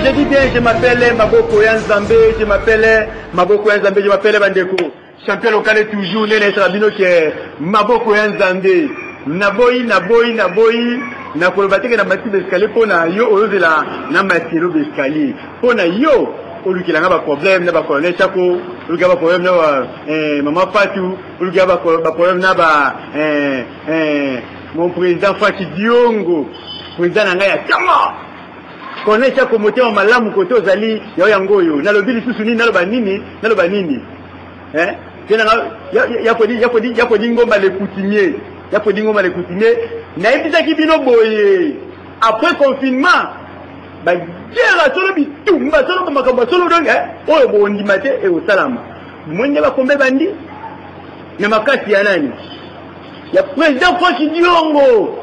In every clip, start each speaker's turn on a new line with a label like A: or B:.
A: je dis bien, je m'appelle Maboko ya Nzambe, je m'appelle Maboko ya Nzambe, je m'appelle Bandeko. Champion local toujours nene esala bino ke Maboko ya Nzambe. Naboyi, naboyi, naboyi, nakoloba te ke na mati b'escalier mpo na yo oyozela na matelo b'escalier. Mpo na yo olukela nga ba problème na ba colonel Chako, olukela ba problème na ba eh, mama Fatou, olukela ba, ba problème na ba eh, eh, mon président Fatshi Diongo, président na ngai ya tongo. Colonel Chako motema malamu kote ozali yao yango oyo. Nalobi lisusu nini, naloba nini, naloba nini? Eh? Ya kodi ngomba le coutumier. Ya kodi ngomba le coutumier. Nayebisaki bino boye. Après confinement, ba guerre solo bitumba solo makambo solo donc eh, oyo bondima te ekosalama. Mwende bakombe bandi na makasi ya nani? Ya président Franck Diongo.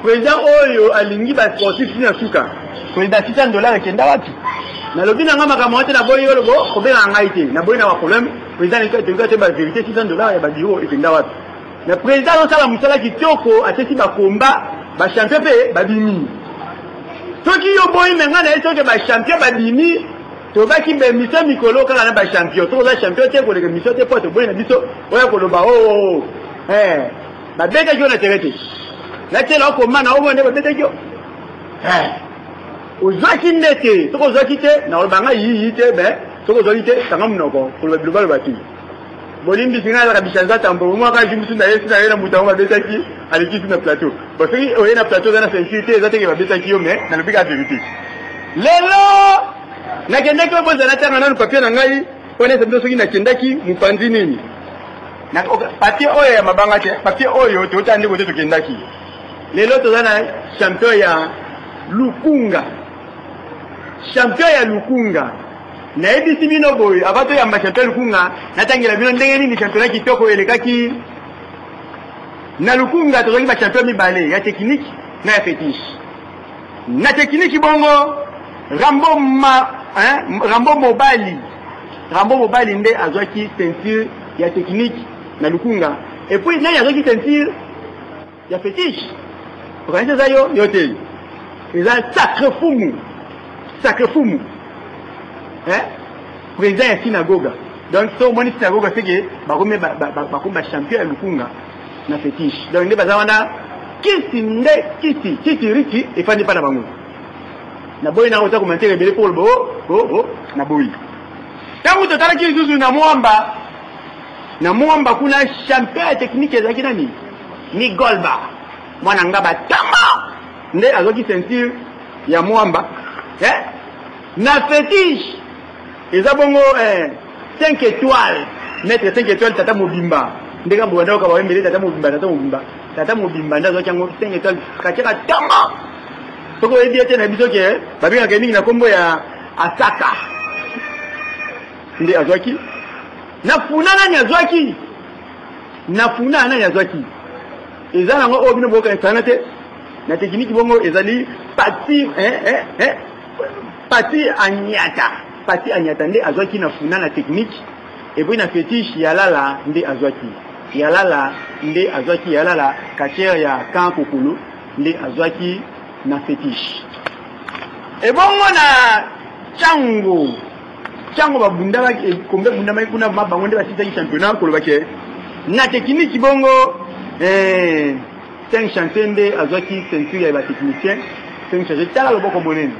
A: Président oyo alingi ba sportif na suka. Président 600 dollars ekenda wapi? Nalobi na nga makambo wana te, naboyi yo lobo kobengaka ngai te, naboyi na ba problème. Président tolingi te ba vérité, 600 dollars ya ba bureau ekenda wapi? Mais président azosala mosala kitoko, atesi ba combat, ba champion mpe babimi. Soki yo boyi me ngai na ye soki ba champion babimi, tobaki ba émission mikolo kaka na ba champion. Soki oza champion te koleka émission te mpo toboyi na biso oya koloba o oh, oh, oh. Eh, babetaki yo na tere te, natiela okoma na omona nde babetaki yo. Eh, ozwaki nde te, soki ozwaki te nakoloba ngai yiyi te, me soki ozwaki te kanga monoko koloba bilobaloba te. Bolimbisi ngai nazalaka bishanza tambo omwaka ju mosusu na ye si na ye na moto yango babetaki alekisi na plateau. Bon, soki oye na plateau oza na ceinture te, eza teke babetaki yo, me nalobi kaka verité. Lelo nakendaki oyo bozala natanga nanu papier na ngai mpo nayesa bino soki nakendaki mopanzi nini. Papier oyo ya mabanga te, papier oyo toyotala nde kote tokendaki. Lelo toza na champion ya Lukunga, champion ya Lukunga. Nayebisi bino boye avant toyamba champion Lukunga, natangela bino ndenge nini championnat kitoko elekaki na Lukunga. Tozwaki ba champion mibale ya technique na ya fétiche. Na technique bongo Rambo ma, hein, Rambo Mobali, Rambo Mobali nde azwaki ceinture ya technique na Lukunga. Et puis nani azwaki ceinture ya fétiche? Okanisi eza yo yo te, eza sacre fumu, sacre fumu, hein, président ya synagoga. Donc so omoni synagoga seke bakomi bakomi ba champion ya Lukunga na fétiche. Donc nde baza wana kisi nde kisi kisi riki efandi mpa na bango. Naboyi na kota commentaire ebele mpo koloba o o o, naboyi. Ntango totalaki lisusu na Mwamba, na Mwamba kuna champion ya technique ezalaki nani? Migolba mwana nga batama nde azwaki ceinture ya Mwamba, eh? Na fétiche eza bongo eh, 5 étoiles, maître 5 étoiles, tata mobimba ndenge bobanda oka bawembele tata mobimba, tata mobimba, tata mobimba nde azwaki yango 5 étoiles katiaka tama. Soki oyebi ete na biso ke babengaka ye mingi na nkombo ya Asaka nde azwaki. Na funa nani azwaki? Na funa nani azwaki? Eza nango oyo bino boyokanisana te na tekiniki bongo ezali pati eh, eh, eh, pati anyata, pati anyata nde azwaki na funa na technique. Et puis na fétiche yalala nde azwaki, yalala nde azwaki, yalala quartier ya camp kokolo nde azwaki na fétiche. Ebongo na Tshangu, Tshangu babundamaki kombe ebundamaki kuna ma bango nde basilisaki championnat koloba ke na technique bongo eh, 5 chantier nde azwaki ceinture ya ba technicien. 5 chantier, tala loboko monene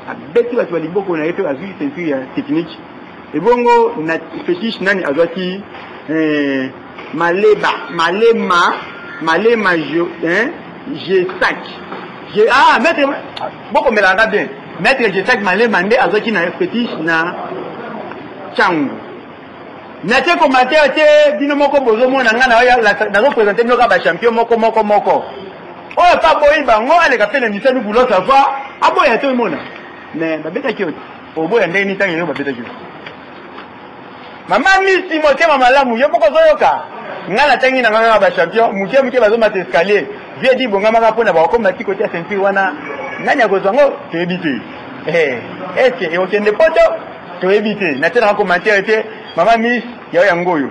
A: abeti bato ba liboko na ye mpe azwaki ceinture ya technique. Ebongo na fétiche nani azwaki? Eh, Maleba, Malema, Malema je, hein, Jesac. Je, ah, maître, bokomelaka bien. Maître Jesac Malema nde azwaki na fétiche na Tshangu. Natie commentaire te, bino moko bozomona nga nazo présenter bino kaka ba champion moko moko moko. Oyo pa boyi bango aleka pe na émission nous voulons savoir aboya to mona. Mais babetaki yo oboya ndenge nini ntango yo babetaki yo? Mama Misi motema malamu yo moko ozoyoka nga natangi na nga kaka ba champion moke moke bazomata escalier vie di bongamaka mpona bakokoma ti kotia ceinture wana nani akozwa yango toyebi te. Eh, eske ekokende poto toyebi te. Natielaka commentaire te. Mama Miss yao yango oyo.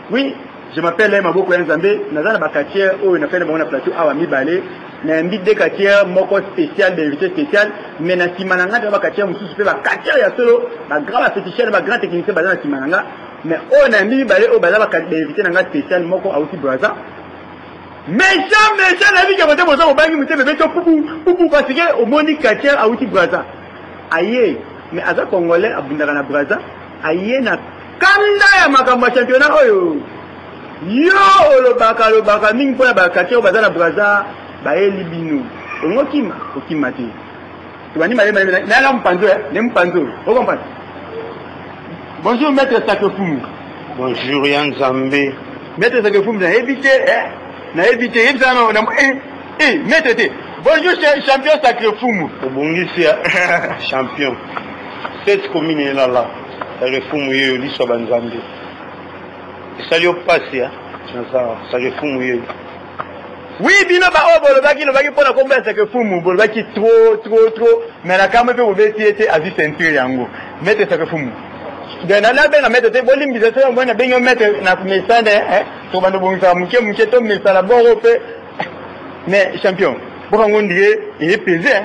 A: Oui, je m'appelle Maboko ya Nzambe, naza na ba quartier oyo na fene bango na plateau awa mibale. Nayambi deux catcheurs, moko spécial, d'invité spécial, mais na nsima na nga mpe bacatcheur mosusu mpe bacatcheur ya solo, bagrand baféticheur, bagrand technicien baza na nsima na nga. Mais oyo nayambi mibale oyo baza bainvité na nga spécial, moko auti Braza, méchant méchant, nayebi ke bote boza bobangi motema ebeti pupu pupu parce que omoni catcheur auti Braza aye, mais aza Congolais, abundaka na Braza, aye na kanda ya makambo ya championnat oyo. Yo olobaka alobaka mingi mpona bacatcheur oyo baza na Braza, bayeli bino olingo okima, okima te. Tobandi malema nayala mopanzi oyo ne mopanzi oyo ocomprendre. Bonjour, maître Sacre Fumu.
B: Bonjour ya Nzambe.
A: Maître Sacre Fumu, nayebi te, nayebi te, yebisa na maître te. Bonjour, champion Sacre Fumu.
B: Obongisi ya champion cette commune elala. Sacre Fumu yeyo, liso ya banzambe esali yo mpasi ya naza Sacre Fumu yeyo.
A: Oui, bino baoyo bolobaki lobaki mpona kombo ya Sacre Fumu, bolobaki trop trop trop, mais na kamwe mpe bobeti ye te, azwi ceinture yango. Maître Sacre Fumu, donc nabenga maître te, bolimbisa so yango, nabengi yo maître na mesane, tobanda obongisaka moke moke, tomesala boro mpe. Mais champion, bokango ndire eyepese.